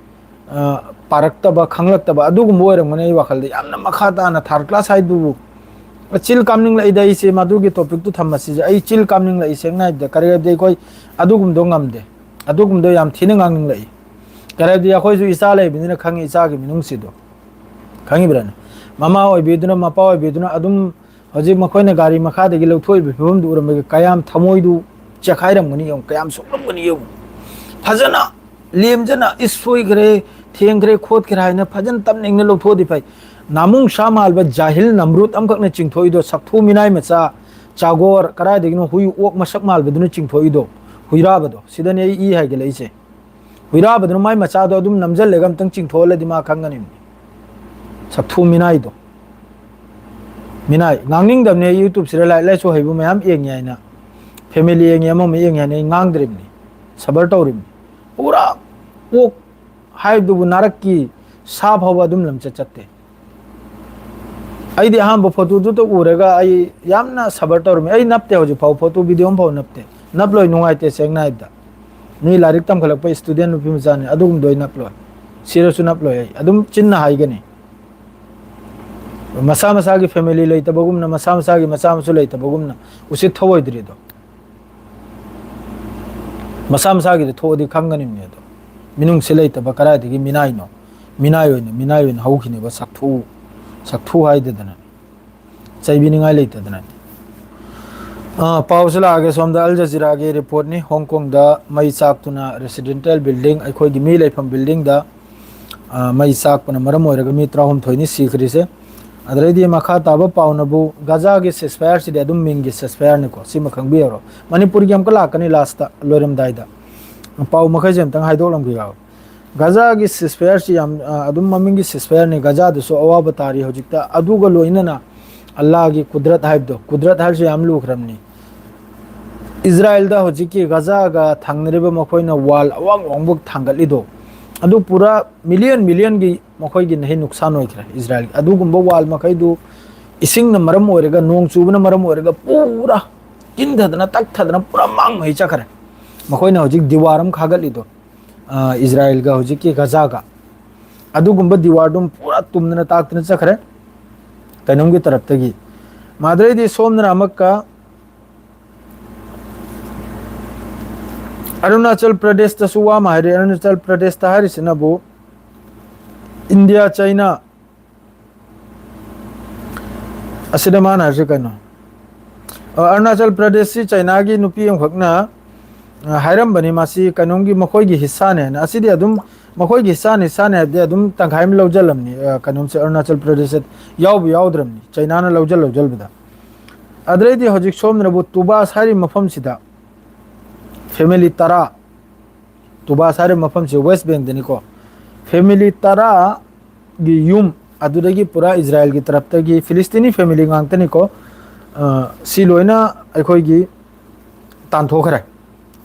ꯑ, ꯄꯥꯔꯛꯇꯕ, ꯈꯪꯂꯛꯇꯕ ꯑꯗꯨꯒꯨꯝꯕ ꯑꯣꯏꯔꯝꯒꯅꯤ꯫ ꯑꯩ ꯋꯥꯈꯜꯗ ꯌꯥꯝꯅ ꯃꯈꯥ ꯇꯥꯅ ꯊꯥꯔꯠ ꯀ꯭ꯂꯥꯁ ꯍꯥꯏꯗꯨꯕꯨ꯫ ꯆꯤꯜ ꯀꯥꯝꯅꯤꯡꯂꯛꯏꯗ ꯑꯩꯁꯦ, ꯃꯗꯨꯒꯤ ꯇꯣꯄꯤꯛꯇꯨ ꯊꯝꯃꯁꯤꯁꯦ꯫ ꯑꯩ ꯆꯤꯜ ꯀꯥꯝꯅꯤꯡꯂꯛꯏ, ꯁꯦꯡꯅ ꯍꯥꯏꯕꯗ꯫ ꯀꯔꯤꯒꯤꯗꯤ ꯑꯩꯈꯣꯏ ꯑꯗꯨꯒꯨꯝꯕꯗꯣ ꯉꯝꯗꯦ, ꯑꯗꯨꯒꯨꯝꯕꯗꯣ ꯌꯥꯝ ꯊꯤꯅ ꯉꯥꯡꯅꯤꯡꯂꯛꯏ꯫ ꯀꯔꯤꯒꯤꯗꯤ ꯑꯩꯈꯣꯏꯁꯨ ꯏꯆꯥ ꯂꯩꯕꯅꯤꯅ ꯈꯪꯉꯤ, ꯏꯆꯥꯒꯤ ꯃꯤꯅꯨꯡꯁꯤꯗꯣ꯫ ꯈꯪꯉꯤꯕ꯭ꯔꯥꯅꯦ? ꯃꯃꯥ ꯑꯣꯏꯕꯤꯗꯨꯅ, ꯃꯄꯥ ꯑꯣꯏꯕꯤꯗꯨꯅ ꯑꯗꯨꯝ ꯍꯧꯖꯤꯛ ꯃꯈꯣꯏꯅ ꯒꯥꯔꯤ ꯃꯈꯥꯗꯒꯤ ꯂꯧꯊꯣꯛꯏꯕ ꯐꯤꯕꯝꯗꯨ ꯎꯔꯝꯕꯒꯤ ꯀꯌꯥꯝ ꯊꯃꯣꯏꯗꯨ ꯆꯦꯈꯥꯏꯔꯝꯒꯅꯤ ꯌꯦꯡꯉꯨ, ꯀꯌꯥꯝ ꯁꯣꯛꯂꯝꯒꯅꯤ ꯌꯦꯡꯉꯨ꯫ ꯐꯖꯅ ꯂꯦꯝꯖꯅ, "ꯏꯁ, ꯁꯣꯏꯈ꯭ꯔꯦ, ꯊꯦꯡꯈ꯭ꯔꯦ, ꯈꯣꯠꯈ꯭ꯔꯦ" ꯍꯥꯏꯅ ꯐꯖꯅ ꯇꯞꯅ ꯏꯪꯅ ꯂꯧꯊꯣꯛꯑꯗꯤ ꯐꯩ꯫ ꯅꯥꯃꯨꯡꯁꯥ ꯃꯥꯜꯕ ꯖꯥꯍꯤꯜ ꯅꯝꯔꯨꯠ ꯑꯃꯈꯛꯅ ꯆꯤꯡꯊꯣꯛꯏꯗꯣ, ꯁꯛꯊꯨ ꯃꯤꯅꯥꯏ ꯃꯆꯥ, ꯆꯥꯒꯣꯔ, ꯀꯗꯥꯏꯗꯒꯤꯅꯣ ꯍꯨꯏ ꯑꯣꯛ ꯃꯁꯛ ꯃꯥꯜꯕꯗꯨꯅ ꯆꯤꯡꯊꯣꯛꯏꯗꯣ, ꯍꯨꯏꯔꯥꯕꯗꯣ꯫ ꯁꯤꯗꯅꯦ ꯑꯩ ꯏ ꯍꯥꯏꯒꯠꯂꯛꯏꯁꯦ꯫ ꯍꯨꯏꯔꯥꯕꯗꯨꯅ ꯃꯥꯏ ꯃꯆꯥꯗꯣ ꯑꯗꯨꯝ ꯅꯝꯖꯜꯂꯒ ꯑꯝꯇꯪ ꯆꯤꯡꯊꯣꯛꯍꯜꯂꯗꯤ ꯃꯥ ꯈꯪꯒꯅꯤ꯫ ꯁꯛꯊꯨ ꯃꯤꯅꯥꯏꯗꯣ꯫ ꯃꯤꯅꯥꯏ ꯉꯥꯡꯅꯤꯡꯗꯕꯅꯦ꯫ ꯑꯩ YouTube-ꯁꯤꯗ ꯂꯥꯏꯔꯤꯛ ꯂꯥꯏꯁꯨ ꯍꯩꯕ ꯃꯌꯥꯝ ꯌꯦꯡꯉꯤ ꯍꯥꯏꯅ, ꯐꯦꯃꯤꯂꯤ ꯌꯦꯡꯉꯤ, ꯑꯃ ꯑꯃ ꯌꯦꯡꯉꯤ ꯍꯥꯏꯅ ꯑꯩ ꯉꯥꯡꯗ꯭ꯔꯤꯕꯅꯤ, ꯁꯕꯔ ꯇꯧꯔꯤꯕꯅꯤ꯫ ꯄꯨꯔꯥ ꯑꯣꯛ ꯍꯥꯏꯕꯗꯨꯕꯨ ꯅꯥꯔꯛꯀꯤ ꯁꯥ ꯐꯥꯎꯕ ꯑꯗꯨꯝ ꯂꯝꯆꯠ ꯆꯠꯇꯦ꯫ ꯑꯩꯗꯤ ꯑꯍꯥꯟꯕ ꯐꯣꯇꯣꯗꯨꯗ ꯎꯔꯒ ꯑꯩ ꯌꯥꯝꯅ ꯁꯕꯔ ꯇꯧꯔꯝꯃꯤ꯫ ꯑꯩ ꯅꯞꯇꯦ ꯍꯧꯖꯤꯛ ꯐꯥꯎ, ꯐꯣꯇꯣ ꯚꯤꯗꯤꯑꯣ ꯑꯃꯐꯥꯎ ꯅꯞꯇꯦ꯫ ꯅꯞꯂꯣꯏ, ꯅꯨꯡꯉꯥꯏꯇꯦ꯫ ꯁꯦꯡꯅ ꯍꯥꯏꯕꯗ, ꯃꯤ ꯂꯥꯏꯔꯤꯛ ꯇꯝꯈꯠꯂꯛꯄ ꯏꯁꯇꯨꯗꯦꯟ ꯅꯨꯄꯤ ꯃꯆꯥꯅꯤ, ꯑꯗꯨꯒꯨꯝꯕꯗꯣ ꯑꯩ ꯅꯞꯂꯣꯏ꯫ ꯁꯤꯔꯁꯨ ꯅꯞꯂꯣꯏ꯫ ꯑꯩ ꯑꯗꯨꯝ ꯆꯤꯟꯅ ꯍꯥꯏꯒꯅꯤ꯫ ꯃꯁꯥ ꯃꯁꯥꯒꯤ ꯐꯦꯃꯤꯂꯤ ꯂꯩꯇꯕꯒꯨꯝꯅ, ꯃꯁꯥ ꯃꯁꯥꯒꯤ ꯃꯆꯥ ꯃꯁꯨ ꯂꯩꯇꯕꯒꯨꯝꯅ ꯎꯁꯤꯠ ꯊꯧꯑꯣꯏꯗ꯭ꯔꯤꯗꯣ꯫ ꯃꯁꯥ ꯃꯁꯥꯒꯤꯗ ꯊꯣꯛꯑꯗꯤ ꯈꯪꯒꯅꯤꯕꯅꯦ ꯑꯗꯣ꯫ ꯃꯤꯅꯨꯡꯁꯤ ꯂꯩꯇꯕ ꯀꯗꯥꯏꯗꯒꯤ ꯃꯤꯅꯥꯏꯅꯣ? ꯃꯤꯅꯥꯏ ꯑꯣꯏꯅ, ꯃꯤꯅꯥꯏ ꯑꯣꯏꯅ ꯍꯧꯈꯤꯅꯦꯕ, ꯁꯛꯊꯨ, ꯁꯛꯊꯨ ꯍꯥꯏꯗꯗꯅ꯫ ꯆꯩꯕꯤꯅꯤꯡꯉꯥꯏ ꯂꯩꯇꯗꯅ꯫ ꯑ, ꯄꯥꯎꯁꯦ ꯂꯥꯛꯑꯒꯦ꯫ ꯁꯣꯝꯗ ꯑꯜ ꯖꯖꯤꯔꯥꯒꯤ ꯔꯤꯄꯣꯔꯠꯅꯤ꯫ ꯍꯣꯡ ꯀꯣꯡꯗ ꯃꯩ ꯆꯥꯛꯇꯨꯅ ꯔꯦꯁꯤꯗꯦꯟꯇꯦꯜ ꯕꯤꯜꯗꯤꯡ, ꯑꯩꯈꯣꯏꯒꯤ ꯃꯤ ꯂꯩꯐꯝ ꯕꯤꯜꯗꯤꯡꯗ, ꯑ, ꯃꯩ ꯆꯥꯛꯄꯅ ꯃꯔꯝ ꯑꯣꯏꯔꯒ ꯃꯤ ꯇꯔꯥꯍꯨꯝꯊꯣꯏꯅꯤ ꯁꯤꯈ꯭ꯔꯤꯁꯦ꯫ ꯑꯗꯩꯗꯤ ꯃꯈꯥ ꯇꯥꯕ ꯄꯥꯎꯅꯕꯨ ꯒꯖꯥꯒꯤ ceasefire-ꯁꯤꯗꯤ ꯑꯗꯨꯝ ꯃꯤꯡꯒꯤ ceasefire-ꯅꯤꯀꯣ, ꯁꯤꯃ ꯈꯪꯕꯤꯍꯧꯔꯣ꯫ ꯃꯅꯤꯄꯨꯔꯒꯤ ꯑꯃꯨꯛꯀ ꯂꯥꯛꯀꯅꯤ ꯂꯥꯁꯇ, ꯂꯣꯏꯔꯝꯗꯥꯏꯗ꯫ ꯄꯥꯎ ꯃꯈꯩꯁꯦ ꯑꯝꯇꯪ ꯍꯥꯏꯗꯣꯛꯂꯝꯒꯦ ꯌꯥꯎ꯫ ꯒꯖꯥꯒꯤ ceasefire-ꯁꯤ ꯌꯥꯝ, ꯑ, ꯑꯗꯨꯝ ꯃꯃꯤꯡꯒꯤ ceasefire-ꯅꯤ, ꯒꯖꯥꯗꯁꯨ ꯑꯋꯥꯕ ꯇꯥꯔꯤ ꯍꯧꯖꯤꯛꯇ꯫ ꯑꯗꯨꯒ ꯂꯣꯏꯅꯅ ꯑꯜꯂꯥꯒꯤ ꯀꯨꯗꯔꯠ ꯍꯥꯏꯕꯗꯣ, ꯀꯨꯗꯔꯠ ꯍꯥꯏꯔꯤꯁꯦ ꯌꯥꯝ ꯂꯨꯈ꯭ꯔꯕꯅꯤ꯫ ꯏꯖꯔꯥꯌꯦꯜꯗ ꯍꯧꯖꯤꯛꯀꯤ ꯒꯖꯥꯒ ꯊꯪꯅꯔꯤꯕ ꯃꯈꯣꯏꯅ ꯋꯥꯜ ꯑꯋꯥꯡ ꯑꯋꯥꯡꯕ ꯊꯥꯡꯒꯠꯂꯤꯗꯣ, ꯑꯗꯨ ꯄꯨꯔꯥ ꯃꯤꯂꯤꯌꯟ ꯃꯤꯂꯤꯌꯟꯒꯤ ꯃꯈꯣꯏꯒꯤ ꯅꯍꯩ ꯅꯨꯛꯁꯥꯟ ꯑꯣꯏꯈ꯭ꯔꯦ ꯏꯖꯔꯥꯌꯦꯜꯒꯤ꯫ ꯑꯗꯨꯒꯨꯝꯕ ꯋꯥꯜ ꯃꯈꯩꯗꯨ ꯏꯁꯤꯡꯅ ꯃꯔꯝ ꯑꯣꯏꯔꯒ, ꯅꯣꯡ ꯆꯨꯕꯅ ꯃꯔꯝ ꯑꯣꯏꯔꯒ ꯄꯨꯔꯥ ꯀꯤꯟꯊꯗꯅ, ꯇꯛꯊꯗꯅ ꯄꯨꯔꯥ ꯃꯥꯡ ꯃꯍꯩ ꯆꯠꯈ꯭ꯔꯦ꯫ ꯃꯈꯣꯏꯅ ꯍꯧꯖꯤꯛ ꯗꯤꯋꯥꯔ ꯑꯃ ꯈꯥꯒꯠꯂꯤꯗꯣ, ꯑ, ꯏꯖꯔꯥꯌꯦꯜꯒ ꯍꯧꯖꯤꯛꯀꯤ ꯒꯖꯥꯒ꯫ ꯑꯗꯨꯒꯨꯝꯕ ꯗꯤꯋꯥꯔꯗꯨ ꯄꯨꯔꯥ ꯇꯨꯝꯗꯅ ꯇꯥꯛꯇꯅ ꯆꯠꯈ꯭ꯔꯦ ꯀꯩꯅꯣꯝꯒꯤ ꯇꯔꯞꯇꯒꯤ꯫ ꯃꯥꯗ꯭ꯔꯩꯗꯤ ꯁꯣꯝꯗꯅ ꯑꯃꯨꯛꯀ ꯑꯔꯨꯅꯥꯆꯜ ꯄ꯭ꯔꯗꯦꯁꯇꯁꯨ ꯋꯥ ꯑꯃ ꯍꯥꯏꯔꯤ꯫ ꯑꯔꯨꯅꯥꯆꯜ ꯄ꯭ꯔꯗꯦꯁꯇ ꯍꯥꯏꯔꯤꯁꯤꯅꯕꯨ ꯏꯟꯗꯤꯌꯥ, ꯆꯩꯅꯥ, ꯑꯁꯤꯗ ꯃꯥꯅ ꯍꯥꯏꯔꯤꯁꯤ ꯀꯩꯅꯣ? ꯑ, ꯑꯔꯨꯅꯥꯆꯜ ꯄ꯭ꯔꯗꯦꯁꯁꯤ ꯆꯩꯅꯥꯒꯤ ꯅꯨꯄꯤ ꯑꯃꯈꯛꯅ, ꯑ, ꯍꯥꯏꯔꯝꯕꯅꯤ, ꯃꯁꯤ ꯀꯩꯅꯣꯝꯒꯤ, ꯃꯈꯣꯏꯒꯤ ꯍꯤꯁꯥꯅꯦ ꯍꯥꯏꯅ꯫ ꯑꯁꯤꯗꯤ ꯑꯗꯨꯝ ꯃꯈꯣꯏꯒꯤ ꯍꯤꯁꯥꯅꯤ, ꯍꯤꯁꯥꯅꯤ ꯍꯥꯏꯕꯗꯤ ꯑꯗꯨꯝ ꯇꯪꯈꯥꯏ ꯑꯃ ꯂꯧꯁꯤꯜꯂꯝꯅꯤ, ꯑ, ꯀꯩꯅꯣꯝꯁꯦ, ꯑꯔꯨꯅꯥꯆꯜ ꯄ꯭ꯔꯗꯦꯁꯁꯦ ꯌꯥꯎꯕ ꯌꯥꯎꯗ꯭ꯔꯕꯅꯤ ꯆꯩꯅꯥꯅ ꯂꯧꯁꯤꯜ ꯂꯧꯁꯤꯜꯕꯗ꯫ ꯑꯗꯨꯗꯩꯗꯤ ꯍꯧꯖꯤꯛ ꯁꯣꯝꯗꯅꯕꯨ ꯇꯨꯕꯥꯁ ꯍꯥꯏꯔꯤꯕ ꯃꯐꯝꯁꯤꯗ ꯐꯦꯃꯤꯂꯤ ꯇꯔꯥ, ꯇꯨꯕꯥꯁ ꯍꯥꯏꯔꯤꯕ ꯃꯐꯝꯁꯤ ꯋꯦꯁ ꯕꯦꯡꯗꯅꯤꯀꯣ, ꯐꯦꯃꯤꯂꯤ ꯇꯔꯥꯒꯤ ꯌꯨꯝ ꯑꯗꯨꯗꯒꯤ ꯄꯨꯔꯥ ꯏꯖꯔꯥꯏꯜꯒꯤ ꯇꯔꯞꯇꯒꯤ, ꯐꯤꯂꯤꯁꯇꯤꯅꯤ ꯐꯦꯃꯤꯂꯤ ꯉꯥꯛꯇꯅꯤꯀꯣ, ꯑ, ꯁꯤ ꯂꯣꯏꯅ ꯑꯩꯈꯣꯏꯒꯤ ꯇꯥꯟꯊꯣꯛꯈ꯭ꯔꯦ꯫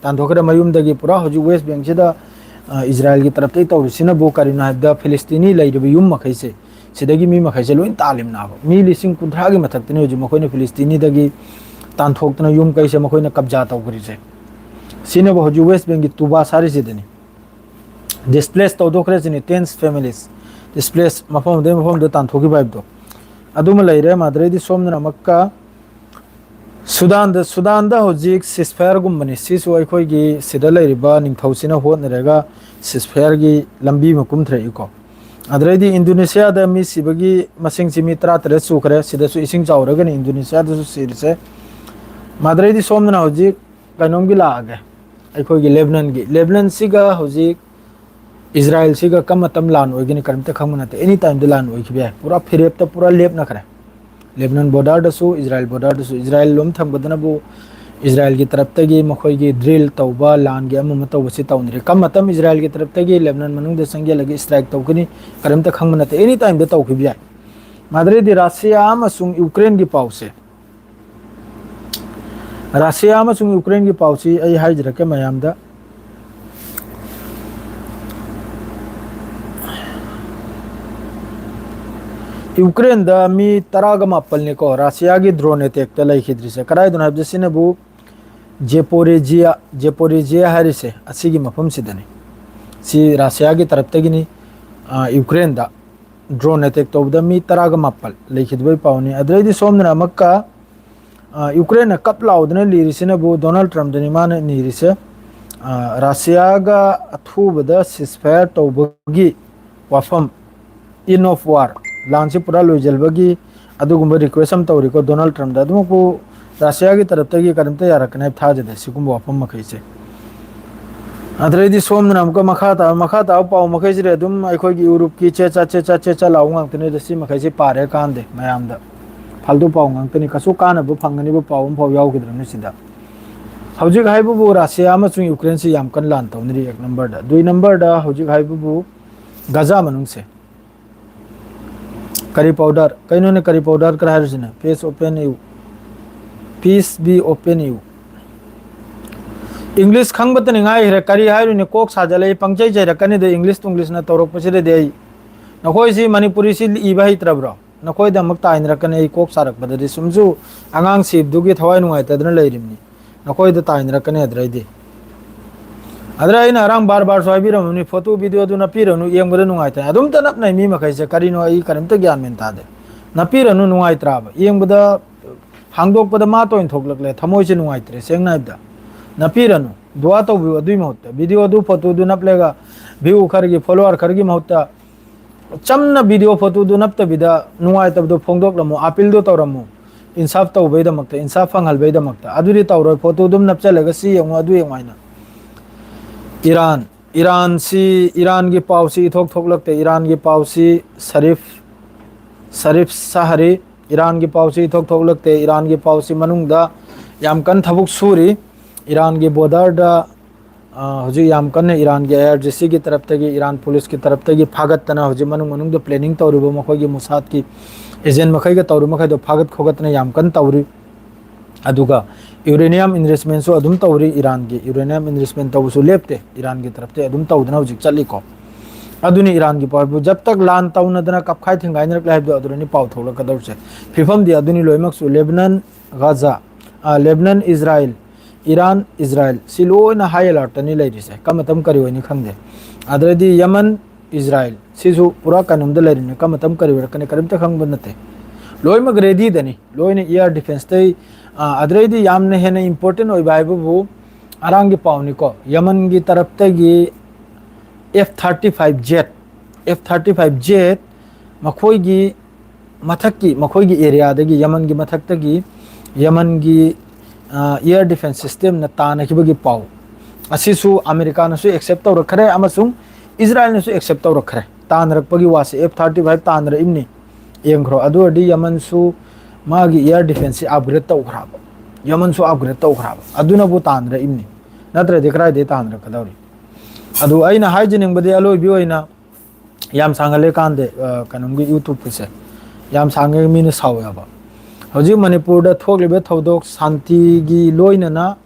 ꯇꯥꯟꯊꯣꯛꯈ꯭ꯔꯦ ꯃꯌꯨꯝꯗꯒꯤ ꯄꯨꯔꯥ꯫ ꯍꯧꯖꯤꯛ ꯋꯦꯁ ꯕꯦꯡꯁꯤꯗ, ꯑ, ꯏꯖꯔꯥꯏꯜꯒꯤ ꯇꯔꯞꯇꯒꯤ ꯇꯧꯔꯤꯁꯤꯅꯕꯨ ꯀꯔꯤꯅꯣ ꯍꯥꯏꯕꯗ, ꯐꯤꯂꯤꯁꯇꯤꯅꯤ ꯂꯩꯔꯤꯕ ꯌꯨꯝ ꯃꯈꯩꯁꯦ, ꯁꯤꯗꯒꯤ ꯃꯤ ꯃꯈꯩꯁꯦ ꯂꯣꯏ ꯇꯥꯜꯂꯤꯕꯅꯦꯕ꯫ ꯃꯤ ꯂꯤꯁꯤꯡ ꯀꯨꯟꯊ꯭ꯔꯥꯒꯤ ꯃꯊꯛꯇꯅꯤ ꯍꯧꯖꯤꯛ ꯃꯈꯣꯏꯅ ꯐꯤꯂꯤꯁꯇꯤꯅꯤꯗꯒꯤ ꯇꯥꯟꯊꯣꯛꯇꯅ ꯌꯨꯝ ꯀꯩꯁꯦ ꯃꯈꯣꯏꯅ ꯀꯕꯖꯥ ꯇꯧꯈ꯭ꯔꯤꯁꯦ꯫ ꯁꯤꯅꯕꯨ ꯍꯧꯖꯤꯛ ꯋꯦꯁ ꯕꯦꯡꯒꯤ ꯇꯨꯕꯥ ꯁꯥꯔꯤꯁꯤꯗꯅꯤ꯫ ꯗꯤꯁꯄ꯭ꯂꯦꯁ ꯇꯧꯊꯣꯛꯈ꯭ꯔꯦ ꯁꯤꯅꯤ, ꯇꯦꯟꯁ ꯐꯦꯃꯤꯂꯤꯁ ꯗꯤꯁꯄ꯭ꯂꯦꯁ, ꯃꯐꯝ ꯑꯃꯗꯒꯤ ꯃꯐꯝ ꯑꯃꯗ ꯇꯥꯟꯊꯣꯛꯈꯤꯕ ꯍꯥꯏꯕꯗꯣ꯫ ꯑꯗꯨꯃ ꯂꯩꯔꯦ꯫ ꯃꯗꯨꯗꯩꯗꯤ ꯁꯣꯝꯗꯅ ꯑꯃꯨꯛꯀ ꯁꯨꯗꯥꯟꯗ, ꯁꯨꯗꯥꯟꯗ ꯍꯧꯖꯤꯛ ꯁꯤꯁꯐꯥꯌꯔꯒꯨꯝꯕꯅꯤ꯫ ꯁꯤꯁꯨ ꯑꯩꯈꯣꯏꯒꯤ ꯁꯤꯗ ꯂꯩꯔꯤꯕ ꯅꯤꯡꯊꯧꯁꯤꯅ ꯍꯣꯠꯅꯔꯒ ꯁꯤꯁꯐꯥꯌꯔꯒꯤ ꯂꯝꯕꯤ ꯑꯃ ꯀꯨꯝꯊꯔꯛꯏꯀꯣ꯫ ꯑꯗꯨꯗꯩꯗꯤ ꯏꯟꯗꯣꯅꯦꯁꯤꯌꯥꯗ ꯃꯤ ꯁꯤꯕꯒꯤ ꯃꯁꯤꯡꯁꯤ ꯃꯤ ꯇꯔꯥꯇꯔꯦꯠ ꯁꯨꯈ꯭ꯔꯦ꯫ ꯁꯤꯗꯁꯨ ꯏꯁꯤꯡ ꯆꯥꯎꯔꯒꯅꯤ ꯏꯟꯗꯣꯅꯦꯁꯤꯌꯥꯗꯁꯨ ꯁꯤꯔꯤꯁꯦ꯫ ꯃꯗꯨꯗꯩꯗꯤ ꯁꯣꯝꯗꯅ ꯍꯧꯖꯤꯛ ꯀꯩꯅꯣꯝꯒꯤ ꯂꯥꯛꯑꯒꯦ, ꯑꯩꯈꯣꯏꯒꯤ ꯂꯦꯕꯅꯟꯒꯤ꯫ ꯂꯦꯕꯅꯟꯁꯤꯒ ꯍꯧꯖꯤꯛ ꯏꯖꯔꯥꯏꯜꯁꯤꯒ ꯀꯔꯝꯕ ꯃꯇꯝ ꯂꯥꯟ ꯑꯣꯏꯒꯅꯤ ꯀꯔꯤꯝꯇ ꯈꯪꯕ ꯅꯠꯇꯦ꯫ ꯑꯦꯅꯤ ꯇꯥꯏꯝꯗ ꯂꯥꯟ ꯑꯣꯏꯈꯤꯕ ꯌꯥꯏ꯫ ꯄꯨꯔꯥ ꯐꯤꯔꯦꯞꯇ ꯄꯨꯔꯥ ꯂꯦꯞꯅꯈ꯭ꯔꯦ꯫ ꯂꯦꯕꯅꯟ ꯕꯣꯔꯗꯔꯗꯁꯨ, ꯏꯖꯔꯥꯏꯜ ꯕꯣꯔꯗꯔꯗꯁꯨ, ꯏꯖꯔꯥꯏꯜ ꯂꯣꯝ ꯊꯪꯕꯗꯅꯕꯨ ꯏꯖꯔꯥꯏꯜꯒꯤ ꯇꯔꯞꯇꯒꯤ ꯃꯈꯣꯏꯒꯤ ꯗ꯭ꯔꯤꯜ ꯇꯧꯕ, ꯂꯥꯟꯒꯤ ꯑꯃ ꯑꯃ ꯇꯧꯕꯁꯤ ꯇꯧꯅꯔꯤ꯫ ꯀꯔꯝꯕ ꯃꯇꯝ ꯏꯖꯔꯥꯏꯜꯒꯤ ꯇꯔꯞꯇꯒꯤ ꯂꯦꯕꯅꯟ ꯃꯅꯨꯡꯗ ꯆꯪꯁꯤꯜꯂꯒ ꯏꯁꯇ꯭ꯔꯥꯏꯛ ꯇꯧꯒꯅꯤ ꯀꯔꯤꯝꯇ ꯈꯪꯕ ꯅꯠꯇꯦ꯫ ꯑꯦꯅꯤ ꯇꯥꯏꯝꯗ ꯇꯧꯈꯤꯕ ꯌꯥꯏ꯫ ꯃꯗꯨꯗꯩꯗꯤ ꯔꯁꯤꯌꯥ ꯑꯃꯁꯨꯡ ꯌꯨꯀ꯭ꯔꯦꯟꯒꯤ ꯄꯥꯎꯁꯦ, ꯔꯁꯤꯌꯥ ꯑꯃꯁꯨꯡ ꯌꯨꯀ꯭ꯔꯦꯟꯒꯤ ꯄꯥꯎꯁꯤ ꯑꯩ ꯍꯥꯏꯖꯔꯛꯀꯦ ꯃꯌꯥꯝꯗ꯫ ꯌꯨꯀ꯭ꯔꯦꯟꯗ ꯃꯤ ꯇꯔꯥꯒ ꯃꯥꯄꯜꯅꯤꯀꯣ ꯔꯁꯤꯌꯥꯒꯤ ꯗ꯭ꯔꯣꯟ ꯑꯦꯇꯦꯛꯇ ꯂꯩꯈꯤꯗ꯭ꯔꯤꯁꯦ꯫ ꯀꯗꯥꯏꯗꯅꯣ ꯍꯥꯏꯕꯗ ꯁꯤꯅꯕꯨ ꯖꯦꯄꯣꯔꯤꯖꯤꯌꯥ, ꯖꯦꯄꯣꯔꯤꯖꯤꯌꯥ ꯍꯥꯏꯔꯤꯁꯦ ꯑꯁꯤꯒꯤ ꯃꯐꯝꯁꯤꯗꯅꯤ꯫ ꯁꯤ ꯔꯁꯤꯌꯥꯒꯤ ꯇꯔꯞꯇꯒꯤꯅꯤ꯫ ꯑ, ꯌꯨꯀ꯭ꯔꯦꯟꯗ ꯗ꯭ꯔꯣꯟ ꯑꯦꯇꯦꯛ ꯇꯧꯕꯗ ꯃꯤ ꯇꯔꯥꯒ ꯃꯥꯄꯜ ꯂꯩꯈꯤꯗꯕꯒꯤ ꯄꯥꯎꯅꯤ꯫ ꯑꯗꯨꯗꯩꯗꯤ ꯁꯣꯝꯗꯅ ꯑꯃꯨꯛꯀ, ꯑ, ꯌꯨꯀ꯭ꯔꯦꯟꯅ ꯀꯞ ꯂꯥꯎꯗꯅ ꯂꯤꯔꯤꯁꯤꯅꯕꯨ ꯗꯣꯅꯥꯜꯗ ꯇ꯭ꯔꯝꯞꯇꯅꯤ ꯃꯥꯅ ꯅꯤꯔꯤꯁꯦ꯫ ꯑ, ꯔꯁꯤꯌꯥꯒ ꯑꯊꯨꯕꯗ ꯁꯤꯁꯐꯥꯌꯔ ꯇꯧꯕꯒꯤ ꯋꯥꯐꯝ, ꯏꯟ ꯑꯣꯐ ꯋꯥꯔ, ꯂꯥꯟꯁꯤ ꯄꯨꯔꯥ ꯂꯣꯏꯁꯤꯜꯕꯒꯤ ꯑꯗꯨꯒꯨꯝꯕ ꯔꯤꯀ꯭ꯋꯦꯁ ꯑꯃ ꯇꯧꯔꯤꯀꯣ ꯗꯣꯅꯥꯜꯗ ꯇ꯭ꯔꯝꯞꯇ꯫ ꯑꯗꯨꯃꯛꯄꯨ ꯔꯁꯤꯌꯥꯒꯤ ꯇꯔꯞꯇꯒꯤ ꯀꯔꯤꯝꯇ ꯌꯥꯔꯛꯀꯅꯤ ꯍꯥꯏꯕ ꯊꯥꯖꯗꯦ ꯁꯤꯒꯨꯝꯕ ꯋꯥꯐꯝ ꯃꯈꯩꯁꯦ꯫ ꯑꯗꯨꯗꯩꯗꯤ ꯁꯣꯝꯗꯅ ꯑꯃꯨꯛꯀ ꯃꯈꯥ ꯇꯥꯕ, ꯃꯈꯥ ꯇꯥꯕ ꯄꯥꯎ ꯃꯈꯩꯁꯤꯗꯤ ꯑꯗꯨꯝ ꯑꯩꯈꯣꯏꯒꯤ ꯌꯨꯔꯨꯞꯀꯤ ꯆꯦ ꯆꯥ, ꯆꯦ ꯆꯥ, ꯆꯦ ꯆꯥ ꯂꯥꯎꯕ ꯉꯥꯛꯇꯅꯤ꯫ ꯑꯗ ꯁꯤ ꯃꯈꯩꯁꯤ ꯄꯥꯔꯦ ꯀꯥꯟꯗꯦ ꯃꯌꯥꯝꯗ꯫ ꯐꯥꯜꯇꯨ ꯄꯥꯎ ꯉꯥꯛꯇꯅꯤ꯫ ꯀꯩꯁꯨ ꯀꯥꯟꯅꯕ ꯐꯪꯒꯅꯤꯕ ꯄꯥꯎ ꯑꯃꯐꯥꯎ ꯌꯥꯎꯈꯤꯗ꯭ꯔꯕꯅꯤ ꯁꯤꯗ꯫ ꯍꯧꯖꯤꯛ ꯍꯥꯏꯕꯕꯨ ꯔꯁꯤꯌꯥ ꯑꯃꯁꯨꯡ ꯌꯨꯀ꯭ꯔꯦꯟꯁꯤ ꯌꯥꯝ ꯀꯟꯅ ꯂꯥꯟ ꯇꯧꯅꯔꯤ ꯑꯦꯛ ꯅꯝꯕꯔꯗ꯫ ꯗꯨꯏ ꯅꯝꯕꯔꯗ ꯍꯧꯖꯤꯛ ꯍꯥꯏꯕꯕꯨ ꯒꯖꯥ ꯃꯅꯨꯡꯁꯦ꯫ ꯀꯔꯤ ꯄꯥꯎꯗꯔ? ꯀꯩꯅꯣꯅꯦ ꯀꯔꯤ ꯄꯥꯎꯗꯔ ꯈꯔ ꯍꯥꯏꯔꯤꯁꯤꯅ? Peace open you. Peace be open you. English ꯈꯪꯕꯇꯅꯤ ꯉꯥꯏꯈ꯭ꯔꯦ꯫ ꯀꯔꯤ ꯍꯥꯏꯔꯨꯅꯤ? ꯀꯣꯛ ꯁꯥꯖꯜꯂꯛꯏ, ꯄꯪꯆꯩ ꯆꯩꯔꯛꯀꯅꯤꯗ English ꯇꯨꯡꯂꯤꯁꯅ ꯇꯧꯔꯛꯄꯁꯤꯗꯗꯤ꯫ ꯑꯩ, ꯅꯈꯣꯏꯁꯤ ꯃꯅꯤꯄꯨꯔꯤꯁꯤ ꯏꯕ ꯍꯩꯇ꯭ꯔꯕ꯭ꯔꯣ? ꯅꯈꯣꯏꯗ ꯑꯃꯨꯛ ꯇꯥꯏꯅꯔꯛꯀꯅꯤ ꯑꯩ ꯀꯣꯛ ꯁꯥꯔꯛꯄꯗꯗꯤ꯫ ꯁꯨꯝꯁꯨ ꯑꯉꯥꯡ ꯁꯤꯕꯗꯨꯒꯤ ꯊꯋꯥꯏ ꯅꯨꯡꯉꯥꯏꯇꯗꯅ ꯂꯩꯔꯤꯕꯅꯤ꯫ ꯅꯈꯣꯏꯗ ꯇꯥꯏꯅꯔꯛꯀꯅꯤ ꯑꯗꯨꯗꯩꯗꯤ꯫ ꯑꯗꯨꯗ ꯑꯩꯅ ꯉꯔꯥꯡ ꯕꯥꯔ ꯕꯥꯔꯁꯨ ꯍꯥꯏꯕꯤꯔꯝꯃꯕꯅꯤ, ꯐꯣꯇꯣ ꯚꯤꯗꯤꯑꯣꯗꯨ ꯅꯞꯄꯤꯔꯅꯨ, ꯌꯦꯡꯕꯗ ꯅꯨꯡꯉꯥꯏꯇꯦ꯫ ꯑꯗꯨꯝꯇ ꯅꯞꯅꯩ ꯃꯤ ꯃꯈꯩꯁꯦ, ꯀꯔꯤꯅꯣ ꯑꯩ ꯀꯔꯤꯝꯇ ꯒ꯭ꯌꯥꯟ ꯃꯦꯟ ꯇꯥꯗꯦ꯫ ꯅꯞꯄꯤꯔꯅꯨ, ꯅꯨꯡꯉꯥꯏꯇ꯭ꯔꯥꯕ? ꯌꯦꯡꯕꯗ, ꯍꯥꯡꯗꯣꯛꯄꯗ ꯃꯥꯇ ꯑꯣꯏꯅ ꯊꯣꯛꯂꯛꯂꯦ, ꯊꯃꯣꯏꯁꯦ ꯅꯨꯡꯉꯥꯏꯇ꯭ꯔꯦ꯫ ꯁꯦꯡꯅ ꯍꯥꯏꯕꯗ, ꯅꯞꯄꯤꯔꯅꯨ, ꯗꯨꯋꯥ ꯇꯧꯕꯤꯌꯨ꯫ ꯑꯗꯨꯏ ꯃꯍꯨꯠꯇ ꯚꯤꯗꯤꯑꯣꯗꯨ, ꯐꯣꯇꯣꯗꯨ ꯅꯞꯂꯒ ꯚ꯭ꯌꯨ ꯈꯔꯒꯤ, ꯐꯣꯂꯣꯋꯔ ꯈꯔꯒꯤ ꯃꯍꯨꯠꯇ ꯆꯝꯅ ꯚꯤꯗꯤꯑꯣ ꯐꯣꯇꯣꯗꯨ ꯅꯞꯇꯕꯤꯗ ꯅꯨꯡꯉꯥꯏꯇꯕꯗꯣ ꯐꯣꯡꯗꯣꯛꯂꯝꯃꯨ, ꯑꯥꯄꯤꯜꯗꯣ ꯇꯧꯔꯝꯃꯨ꯫ ꯏꯟꯁꯥꯐ ꯇꯧꯕꯩꯗꯃꯛꯇ, ꯏꯟꯁꯥꯐ ꯐꯪꯍꯜꯕꯩꯗꯃꯛꯇ꯫ ꯑꯗꯨꯗꯤ ꯇꯧꯔꯣꯏ, ꯐꯣꯇꯣ ꯑꯗꯨꯝ ꯅꯞꯆꯜꯂꯒ ꯁꯤ ꯌꯦꯡꯉꯨ, ꯑꯗꯨ ꯌꯦꯡꯉꯨ ꯍꯥꯏꯅ꯫ ꯏꯔꯥꯟ, ꯏꯔꯥꯟꯁꯤ, ꯏꯔꯥꯟꯒꯤ ꯄꯥꯎꯁꯤ ꯏꯊꯣꯛ ꯊꯣꯛꯂꯛꯇꯦ꯫ ꯏꯔꯥꯟꯒꯤ ꯄꯥꯎꯁꯤ ꯁꯔꯤꯐ, ꯁꯔꯤꯐ ꯁꯍꯔꯤ, ꯏꯔꯥꯟꯒꯤ ꯄꯥꯎꯁꯤ ꯏꯊꯣꯛ ꯊꯣꯛꯂꯛꯇꯦ꯫ ꯏꯔꯥꯟꯒꯤ ꯄꯥꯎꯁꯤ ꯃꯅꯨꯡꯗ ꯌꯥꯝ ꯀꯟꯅ ꯊꯕꯛ ꯁꯨꯔꯤ꯫ ꯏꯔꯥꯟꯒꯤ ꯕꯣꯔꯗꯔꯗ, ꯑ, ꯍꯧꯖꯤꯛ ꯌꯥꯝ ꯀꯟꯅ ꯏꯔꯥꯟꯒꯤ ꯑꯥꯏ ꯑꯥꯔ ꯖꯤ ꯁꯤꯒꯤ ꯇꯔꯞꯇꯒꯤ, ꯏꯔꯥꯟ ꯄꯨꯂꯤꯁꯀꯤ ꯇꯔꯞꯇꯒꯤ ꯐꯥꯒꯠꯇꯅ ꯍꯧꯖꯤꯛ ꯃꯅꯨꯡ ꯃꯅꯨꯡꯗ planning ꯇꯧꯔꯤꯕ ꯃꯈꯣꯏꯒꯤ ꯃꯨꯁꯥꯗꯀꯤ ꯑꯦꯖꯦꯟ ꯃꯈꯩꯒ ꯇꯧꯔꯤꯕ ꯃꯈꯩꯗꯣ ꯐꯥꯒꯠ ꯈꯣꯒꯠꯇꯅ ꯌꯥꯝ ꯀꯟꯅ ꯇꯧꯔꯤ꯫ ꯑꯗꯨꯒ uranium enrichmentꯁꯨ ꯑꯗꯨꯝ ꯇꯧꯔꯤ꯫ ꯏꯔꯥꯟꯒꯤ uranium enrichment ꯇꯧꯕꯁꯨ ꯂꯦꯞꯇꯦ꯫ ꯏꯔꯥꯟꯒꯤ ꯇꯔꯞꯇꯒꯤ ꯑꯗꯨꯝ ꯇꯧꯗꯅ ꯍꯧꯖꯤꯛ ꯆꯠꯂꯤꯀꯣ꯫ ꯑꯗꯨꯅꯤ ꯏꯔꯥꯟꯒꯤ ꯄꯥꯎꯕꯨ ꯖꯕ ꯇꯛ ꯂꯥꯟ ꯇꯧꯅꯗꯅ ꯀꯞꯈꯥꯏ ꯊꯤꯡꯒꯥꯏꯅꯔꯛꯂꯦ ꯍꯥꯏꯕꯗꯣ ꯑꯗꯨꯗꯅꯤ ꯄꯥꯎ ꯊꯣꯛꯂꯛꯀꯗꯧꯔꯤꯁꯦ꯫ ꯐꯤꯕꯝꯗꯤ ꯑꯗꯨꯅꯤ ꯂꯣꯏꯅꯃꯛꯁꯨ꯫ ꯂꯦꯕꯅꯟ, ꯒꯥꯖꯥ, ꯑ, ꯂꯦꯕꯅꯟ, ꯏꯖꯔꯥꯏꯜ, ꯏꯔꯥꯟ, ꯏꯖꯔꯥꯏꯜ ꯁꯤ ꯂꯣꯏꯅ high alertꯇꯅꯤ ꯂꯩꯔꯤꯁꯦ꯫ ꯀꯔꯝꯕ ꯃꯇꯝ ꯀꯔꯤ ꯑꯣꯏꯅꯤ ꯈꯪꯗꯦ꯫ ꯑꯗꯩꯗꯤ ꯌꯃꯟ, ꯏꯖꯔꯥꯏꯜ ꯁꯤꯁꯨ ꯄꯨꯔꯥ ꯀꯩꯅꯣꯝꯗ ꯂꯩꯔꯤꯅꯤ꯫ ꯀꯔꯝꯕ ꯃꯇꯝ ꯀꯔꯤ ꯑꯣꯏꯔꯛꯀꯅꯤ ꯀꯔꯤꯝꯇ ꯈꯪꯕ ꯅꯠꯇꯦ꯫ ꯂꯣꯏꯅꯃꯛ readyꯗꯅꯤ꯫ ꯂꯣꯏꯅ air defenceꯇꯩ, ꯑ, ꯑꯗꯩꯗꯤ ꯌꯥꯝꯅ ꯍꯦꯟꯅ important ꯑꯣꯏꯕ ꯍꯥꯏꯕꯕꯨ ꯑꯔꯥꯡꯒꯤ ꯄꯥꯎꯅꯤꯀꯣ꯫ ꯌꯃꯟꯒꯤ ꯇꯔꯞꯇꯒꯤ F thirty five jet, F thirty five jet ꯃꯈꯣꯏꯒꯤ ꯃꯊꯛꯀꯤ, ꯃꯈꯣꯏꯒꯤ areaꯗꯒꯤ, ꯌꯃꯟꯒꯤ ꯃꯊꯛꯇꯒꯤ ꯌꯃꯟꯒꯤ, ꯑ, air defence systemꯅ ꯇꯥꯟꯅꯈꯤꯕꯒꯤ ꯄꯥꯎ ꯑꯁꯤꯁꯨ ꯑꯃꯦꯔꯤꯀꯥꯅꯁꯨ accept ꯇꯧꯔꯛꯈ꯭ꯔꯦ ꯑꯃꯁꯨꯡ ꯏꯖꯔꯥꯏꯜꯅꯁꯨ accept ꯇꯧꯔꯛꯈ꯭ꯔꯦ꯫ ꯇꯥꯟꯅꯔꯛꯄꯒꯤ ꯋꯥꯁꯦ F thirty five ꯇꯥꯟꯅꯔꯛꯏꯕꯅꯤ꯫ ꯌꯦꯡꯈ꯭ꯔꯣ꯫ ꯑꯗꯨ ꯑꯣꯏꯔꯗꯤ ꯌꯃꯟꯁꯨ ꯃꯥꯒꯤ air defenceꯁꯤ upgrade ꯇꯧꯈ꯭ꯔꯕ꯫ ꯌꯃꯟꯁꯨ upgrade ꯇꯧꯈ꯭ꯔꯕ꯫ ꯑꯗꯨꯅꯕꯨ ꯇꯥꯟꯅꯔꯛꯏꯕꯅꯤ꯫ ꯅꯠꯇ꯭ꯔꯗꯤ ꯀꯗꯥꯏꯗꯒꯤ ꯇꯥꯟꯅꯔꯛꯀꯗꯧꯔꯤ? ꯑꯗꯨ ꯑꯩꯅ ꯍꯥꯏꯖꯅꯤꯡꯕꯗꯤ ꯑꯂꯣꯏꯕꯤ ꯑꯣꯏꯅ ꯌꯥꯝ ꯁꯥꯡꯍꯜꯂꯦ ꯀꯥꯟꯗꯦ, ꯑ, ꯀꯩꯅꯣꯝꯒꯤ YouTubeꯀꯤꯁꯦ꯫ ꯌꯥꯝ ꯁꯥꯡꯉꯦ, ꯃꯤꯅ ꯁꯥꯎꯋꯦꯕ꯫ ꯍꯧꯖꯤꯛ ꯃꯅꯤꯄꯨꯔꯗ ꯊꯣꯛꯂꯤꯕ ꯊꯧꯗꯣꯛ ꯁꯥꯟꯇꯤꯒꯤ ꯂꯣꯏꯅꯅ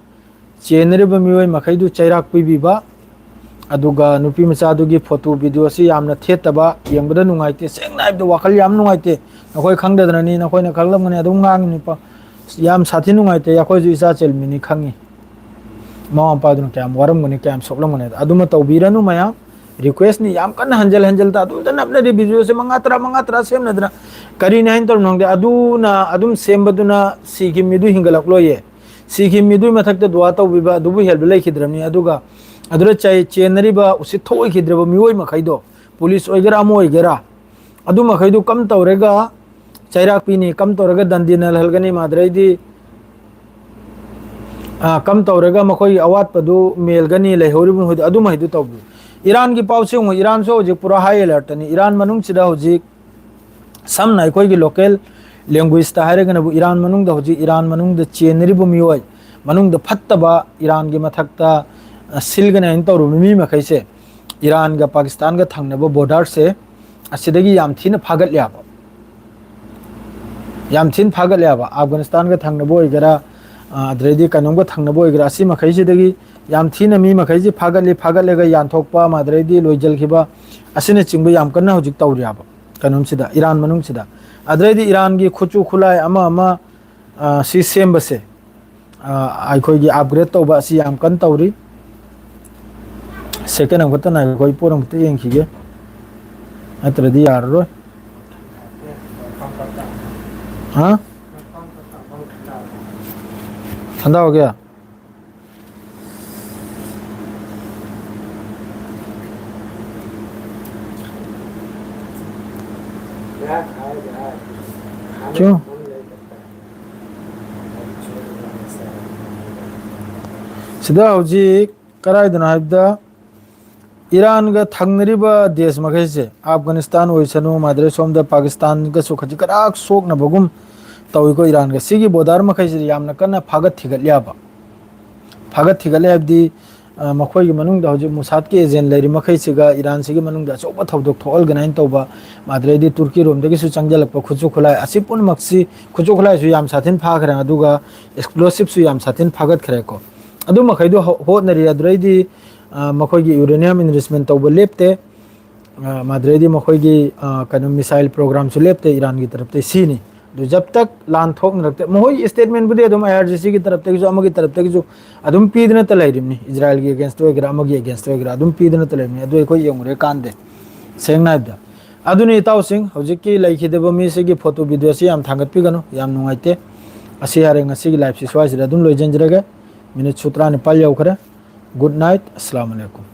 ꯆꯦꯟꯅꯔꯤꯕ ꯃꯤꯑꯣꯏ ꯃꯈꯩꯗꯨ ꯆꯩꯔꯥꯛ ꯄꯤꯕꯤꯕ, ꯑꯗꯨꯒ ꯅꯨꯄꯤ ꯃꯆꯥꯗꯨꯒꯤ photo videoꯁꯤ ꯌꯥꯝꯅ ꯊꯦꯠꯇꯕ, ꯌꯦꯡꯕꯗ ꯅꯨꯡꯉꯥꯏꯇꯦ꯫ ꯁꯦꯡꯅ ꯍꯥꯏꯕꯗ ꯋꯥꯈꯜ ꯌꯥꯝ ꯅꯨꯡꯉꯥꯏꯇꯦ꯫ ꯅꯈꯣꯏ ꯈꯪꯗꯗꯅꯅꯤ, ꯅꯈꯣꯏꯅ ꯈꯪꯂꯝꯒꯅꯤ, ꯑꯗꯨꯝ ꯉꯥꯡꯉꯤꯅꯤꯀꯣ꯫ ꯌꯥꯝ ꯁꯥꯊꯤ ꯅꯨꯡꯉꯥꯏꯇꯦ꯫ ꯑꯩꯈꯣꯏꯁꯨ ꯏꯆꯥ ꯆꯦꯟꯕꯤꯅꯤ ꯈꯪꯉꯤ꯫ ꯃꯃꯥ ꯃꯄꯥꯗꯨꯅ ꯀꯌꯥꯝ ꯋꯥꯔꯝꯒꯅꯤ, ꯀꯌꯥꯝ ꯁꯣꯛꯂꯝꯒꯅꯤ꯫ ꯑꯗꯨꯃ ꯇꯧꯕꯤꯔꯅꯨ ꯃꯌꯥꯝ꯫ Requestꯅꯤ, ꯌꯥꯝ ꯀꯟꯅ ꯍꯟꯖꯤꯜ ꯍꯟꯖꯤꯜꯗ ꯑꯗꯨꯝꯇ ꯅꯞꯅꯔꯤ videoꯁꯦ ꯃꯉꯥ, ꯇꯔꯥ, ꯃꯉꯥ, ꯇꯔꯥ ꯁꯦꯝꯅꯗꯅ꯫ ꯀꯔꯤꯅꯤ ꯍꯥꯏꯅ ꯇꯧꯔꯤꯅꯣ ꯈꯪꯗꯦ꯫ ꯑꯗꯨꯅ ꯑꯗꯨꯝ ꯁꯦꯝꯕꯗꯨꯅ ꯁꯤꯈꯤꯕ ꯃꯤꯗꯨ ꯍꯤꯡꯒꯠꯂꯛꯂꯣꯏꯌꯦ꯫ ꯁꯤꯈꯤꯕ ꯃꯤꯗꯨꯒꯤ ꯃꯊꯛꯇ ꯗꯨꯋꯥ ꯇꯧꯕꯤꯕ ꯑꯗꯨꯕꯨ ꯍꯦꯜꯕ ꯂꯩꯈꯤꯗ꯭ꯔꯕꯅꯤ꯫ ꯑꯗꯨꯒ ꯑꯗꯨꯗ ꯆꯩ-, ꯆꯦꯟꯅꯔꯤꯕ ꯎꯁꯤꯠ ꯊꯑꯣꯏꯈꯤꯗ꯭ꯔꯕ ꯃꯤꯑꯣꯏ ꯃꯈꯩꯗꯣ, ꯄꯨꯂꯤꯁ ꯑꯣꯏꯒꯦꯔꯥ ꯑꯃ ꯑꯣꯏꯒꯦꯔꯥ, ꯑꯗꯨ ꯃꯈꯩꯗꯨ ꯀꯝ ꯇꯧꯔꯒ ꯆꯩꯔꯥꯛ ꯄꯤꯅꯤ, ꯀꯝ ꯇꯧꯔꯒ ꯗꯟꯗꯤ ꯅꯜꯍꯜꯒꯅꯤ, ꯃꯥꯗ꯭ꯔꯩꯗꯤ, ꯑ, ꯀꯝ ꯇꯧꯔꯒ ꯃꯈꯣꯏꯒꯤ ꯑꯋꯥꯠꯄꯗꯨ ꯃꯦꯜꯒꯅꯤ, ꯂꯩꯍꯧꯔꯤꯕ ꯃꯈꯣꯏꯗꯨ, ꯑꯗꯨ ꯃꯈꯩꯗꯨ ꯇꯧꯕꯤꯌꯨ꯫ ꯏꯔꯥꯟꯒꯤ ꯄꯥꯎꯁꯦ ꯌꯦꯡꯉꯨ, ꯏꯔꯥꯟꯁꯨ ꯍꯧꯖꯤꯛ ꯄꯨꯔꯥ high alertꯇꯅꯤ꯫ ꯏꯔꯥꯟ ꯃꯅꯨꯡꯁꯤꯗ ꯍꯧꯖꯤꯛ ꯁꯝꯅ ꯑꯩꯈꯣꯏꯒꯤ local languageꯇ ꯍꯥꯏꯔꯒꯅꯕꯨ ꯏꯔꯥꯟ ꯃꯅꯨꯡꯗ ꯍꯧꯖꯤꯛ ꯏꯔꯥꯟ ꯃꯅꯨꯡꯗ ꯆꯦꯟꯅꯔꯤꯕ ꯃꯤꯑꯣꯏ, ꯃꯅꯨꯡꯗ ꯐꯠꯇꯕ ꯏꯔꯥꯟꯒꯤ ꯃꯊꯛꯇ, ꯑ, ꯁꯤꯜꯒꯅꯤ ꯍꯥꯏꯅ ꯇꯧꯔꯨꯕ ꯃꯤ ꯃꯈꯩꯁꯦ ꯏꯔꯥꯟꯒ ꯄꯥꯀꯤꯁꯇꯥꯟꯒ ꯊꯪꯅꯕ borderꯁꯦ ꯑꯁꯤꯗꯒꯤ ꯌꯥꯝ ꯊꯤꯅ ꯐꯥꯒꯠꯂꯦꯕ꯫ ꯌꯥꯝ ꯊꯤꯅ ꯐꯥꯒꯠꯂꯦꯕ꯫ ꯑꯐꯒꯥꯅꯤꯁꯇꯥꯟꯒ ꯊꯪꯅꯕ ꯑꯣꯏꯒꯦꯔꯥ, ꯑ, ꯑꯗꯨꯗꯩꯗꯤ ꯀꯩꯅꯣꯝꯒ ꯊꯪꯅꯕ ꯑꯣꯏꯒꯦꯔꯥ, ꯑꯁꯤ ꯃꯈꯩꯁꯤꯗꯒꯤ ꯌꯥꯝ ꯊꯤꯅ ꯃꯤ ꯃꯈꯩꯁꯤ ꯐꯥꯒꯠꯂꯤ, ꯐꯥꯒꯠꯂꯒ ꯌꯥꯟꯊꯣꯛꯄ ꯑꯃ, ꯑꯗꯨꯗꯩꯗꯤ ꯂꯣꯏꯖꯤꯜꯈꯤꯕ ꯑꯁꯤꯅꯆꯤꯡꯕ ꯌꯥꯝ ꯀꯟꯅ ꯍꯧꯖꯤꯛ ꯇꯧꯔꯤꯑꯕ ꯀꯩꯅꯣꯝꯁꯤꯗ, ꯏꯔꯥꯟ ꯃꯅꯨꯡꯁꯤꯗ꯫ ꯑꯗꯨꯗꯩꯗꯤ ꯏꯔꯥꯟꯒꯤ ꯈꯨꯠꯁꯨ ꯈꯨꯠꯂꯥꯏ ꯑꯃ ꯑꯃ, ꯑ, ꯁꯤ ꯁꯦꯝꯕꯁꯦ, ꯑ, ꯑꯩꯈꯣꯏꯒꯤ upgrade ꯇꯧꯕ ꯑꯁꯤ ꯌꯥꯝ ꯀꯟꯅ ꯇꯧꯔꯤ꯫ Second ꯑꯃꯈꯛꯇ ꯉꯥꯏꯈꯣ, ꯑꯩ ꯄꯣꯠ ꯑꯃꯈꯛꯇ ꯌꯦꯡꯈꯤꯒꯦ, ꯅꯠꯇ꯭ꯔꯗꯤ ꯌꯥꯔꯔꯣꯏ꯫ ꯍꯥ? ꯊꯟꯗꯥ ꯍꯣ ꯒꯌꯥ? ꯀ꯭ꯌꯣ? ꯁꯤꯗ ꯍꯧꯖꯤꯛ ꯀꯗꯥꯏꯗꯅꯣ ꯍꯥꯏꯕꯗ, ꯏꯔꯥꯟꯒ ꯊꯪꯅꯔꯤꯕ ꯗꯦꯁ ꯃꯈꯩꯁꯦ, ꯑꯐꯒꯥꯅꯤꯁꯇꯥꯟ ꯑꯣꯏꯁꯅꯨ, ꯃꯥꯗ꯭ꯔꯦ ꯁꯣꯝꯗ ꯄꯥꯀꯤꯁꯇꯥꯟꯒꯁꯨ ꯈꯖꯤꯛ ꯈꯔꯥꯛ ꯁꯣꯛꯅꯕꯒꯨꯝ ꯇꯧꯏꯀꯣ ꯏꯔꯥꯟꯒ꯫ ꯁꯤꯒꯤ border ꯃꯈꯩꯁꯤꯗꯤ ꯌꯥꯝꯅ ꯀꯟꯅ ꯐꯥꯒꯠ ꯊꯤꯒꯠꯂꯤ ꯍꯥꯏꯕ꯫ ꯐꯥꯒꯠ ꯊꯤꯒꯠꯂꯦ ꯍꯥꯏꯕꯗꯤ, ꯑ, ꯃꯈꯣꯏꯒꯤ ꯃꯅꯨꯡꯗ ꯍꯧꯖꯤꯛ ꯃꯨꯁꯥꯗꯀꯤ ꯑꯦꯖꯦꯟ ꯂꯩꯔꯤ ꯃꯈꯩꯁꯤꯒ ꯏꯔꯥꯟꯁꯤꯒꯤ ꯃꯅꯨꯡꯗ ꯑꯆꯧꯕ ꯊꯧꯗꯣꯛ ꯊꯣꯛꯍꯟꯒꯅꯤ ꯍꯥꯏꯅ ꯇꯧꯕ, ꯑꯗꯨꯗꯩꯗꯤ ꯇꯨꯔꯀꯤꯔꯣꯝꯗꯒꯤꯁꯨ ꯆꯪꯁꯤꯜꯂꯛꯄ ꯈꯨꯠꯁꯨ ꯈꯨꯠꯂꯥꯏ, ꯑꯁꯤ ꯄꯨꯝꯅꯃꯛꯁꯤ, ꯈꯨꯠꯁꯨ ꯈꯨꯠꯂꯥꯏꯁꯨ ꯌꯥꯝ ꯁꯥꯊꯤꯅ ꯐꯥꯈ꯭ꯔꯦ, ꯑꯗꯨꯒ ꯑꯦꯛꯁꯄ꯭ꯂꯣꯁꯤꯞꯁꯨ ꯌꯥꯝ ꯁꯥꯊꯤꯅ ꯐꯥꯒꯠꯈ꯭ꯔꯦꯀꯣ꯫ ꯑꯗꯨ ꯃꯈꯩꯗꯣ ꯍꯣ-, ꯍꯣꯠꯅꯔꯤ꯫ ꯑꯗꯨꯗꯩꯗꯤ, ꯑ, ꯃꯈꯣꯏꯒꯤ ꯌꯨꯔꯦꯅꯤꯌꯝ ꯏꯟꯔꯤꯆꯃꯦꯟ ꯇꯧꯕ ꯂꯦꯞꯇꯦ꯫ ꯑ, ꯃꯗꯨꯗꯩꯗꯤ ꯃꯈꯣꯏꯒꯤ, ꯑ, ꯀꯩꯅꯣ, ꯃꯤꯁꯥꯏꯜ ꯄ꯭ꯔꯣꯒ꯭ꯔꯥꯝꯁꯨ ꯂꯦꯞꯇꯦ ꯏꯔꯥꯟꯒꯤ ꯇꯔꯞꯇꯩ꯫ ꯁꯤꯅꯤ꯫ ꯑꯗꯨ ꯖꯕ ꯇꯛ ꯂꯥꯟ ꯊꯣꯛꯅꯔꯛꯇꯦ, ꯃꯈꯣꯏꯒꯤ ꯁ꯭ꯇꯦꯠꯃꯦꯟꯕꯨꯗꯤ ꯑꯗꯨꯝ ꯑꯥꯏ ꯑꯥꯔ ꯖꯤ ꯁꯤꯒꯤ ꯇꯔꯞꯇꯒꯤꯁꯨ, ꯑꯃꯒꯤ ꯇꯔꯞꯇꯒꯤꯁꯨ ꯑꯗꯨꯝ ꯄꯤꯗꯅꯇ ꯂꯩꯔꯤꯕꯅꯤ, ꯏꯖꯔꯥꯏꯜꯒꯤ ꯑꯦꯒꯦꯟꯁꯇ ꯑꯣꯏꯒꯦꯔꯥ, ꯑꯃꯒꯤ ꯑꯦꯒꯦꯟꯁꯇ ꯑꯣꯏꯒꯦꯔꯥ, ꯑꯗꯨꯝ ꯄꯤꯗꯅꯇ ꯂꯩꯔꯤꯕꯅꯤ꯫ ꯑꯗꯨ ꯑꯩꯈꯣꯏ ꯌꯦꯡꯉꯨꯔꯦ ꯀꯥꯟꯗꯦ, ꯁꯦꯡꯅ ꯍꯥꯏꯕꯗ꯫ ꯑꯗꯨꯅꯤ ꯏꯇꯥꯎꯁꯤꯡ, ꯍꯧꯖꯤꯛꯀꯤ ꯂꯩꯈꯤꯗꯕ ꯃꯤꯁꯤꯒꯤ ꯐꯣꯇꯣ ꯚꯤꯗꯤꯑꯣꯁꯤ ꯌꯥꯝ ꯊꯥꯡꯒꯠꯄꯤꯒꯅꯨ, ꯌꯥꯝ ꯅꯨꯡꯉꯥꯏꯇꯦ꯫ ꯑꯁꯤ ꯍꯥꯏꯔꯦ, ꯉꯁꯤꯒꯤ ꯂꯥꯏꯐꯁꯤ ꯁ꯭ꯋꯥꯏꯁꯤꯗ ꯑꯗꯨꯝ ꯂꯣꯏꯁꯤꯟꯖꯔꯒꯦ꯫ ꯃꯤꯅꯤꯠꯁꯨ ꯇꯔꯥꯅꯤꯄꯥꯜ ꯌꯧꯈ꯭ꯔꯦ꯫ Good night, ꯑꯁꯂꯥꯃꯨ ꯑꯂꯥꯏꯀꯨꯝ꯫